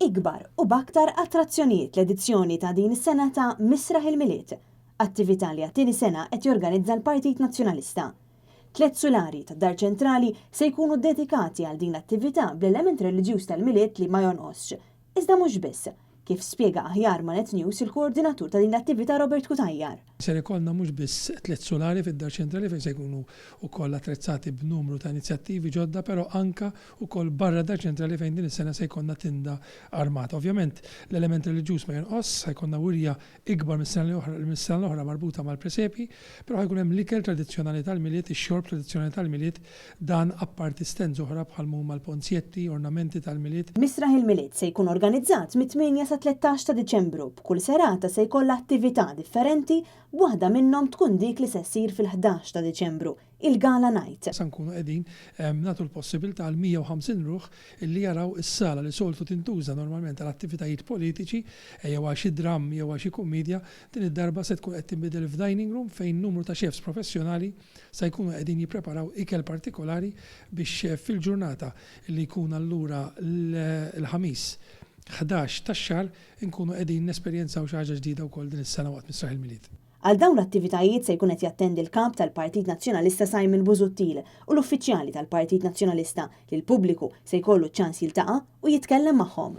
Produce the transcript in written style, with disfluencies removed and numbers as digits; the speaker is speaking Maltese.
Ikbar u b'aktar attrazzjonijiet l-edizzjoni ta' din is-sena ta' Misraħ il-Milied, attività li għat-tieni sena qed jorganizza l-Partit Nazzjonalista. Tliet sulari tad-Dar Ċentrali se jkunu ddedikati għal din l-attività bl-element reliġjuż tal-Milied li ma jonqosx. Iżda mhux biss, kif spjega aħjar ma' Net News il-koordinatur ta' din l-attività Robert Cutajar. Ser ikollna mhux biss tliet sulari fid-Dar Ċentrali fejn se jkunu wkoll attrezzati b'numru ta' inizjattivi ġodda però anke wkoll barra d-Dar Ċentrali fejn din is-sena se jkollna tinda armata. Ovvjament l-element reliġjuż ma jonqosx, se jkollna wirja ikbar mis-sena li oħra mis-sena l-oħra marbuta mal-presepji, però ħa jkun hemm l-ikel tradizzjonali tal-Milied, ix-xorb tradizzjonali tal-Milied, dan apparti stands oħra bħal m'huma l-ponzjetti, ornamenti tal-Milied. Misraħ il-Milied se jkun organizzat mit-tmienja sat-13 ta' Diċembru b'kull serata se jkollha attività differenti b'waħda minnhom tkun dik li se ssir fil-11 ta' Diċembru, il-Gala Night. Se nkunu qegħdin nagħtu l-possibilità għal 150 ruħ illi jaraw is-sala li soltu tintuża normalment għal attivitajiet politiċi jew għal xi dramm jew għal xi kummiedja, din id-darba se tkun qed tinbidel f'dining room fejn numru ta' chefs professjonali se jkunu qegħdin jippreparaw ikel partikolari biex fil-ġurnata li jkun allura l-Ħamis 11 tax-xahar inkunu qegħdin nesperjenzaw xi ħaġa ġdida wkoll din is-sena waqt Misraħ il-Milied. Għal dawn l-attivitajiet se jkun qed jattendi l-Kap tal-Partit Nazzjonalista Simon Busuttil u l-uffiċjali tal-Partit Nazzjonalista li l-pubbliku se jkollu ċ-ċans jiltaqa' u jitkellem magħhom.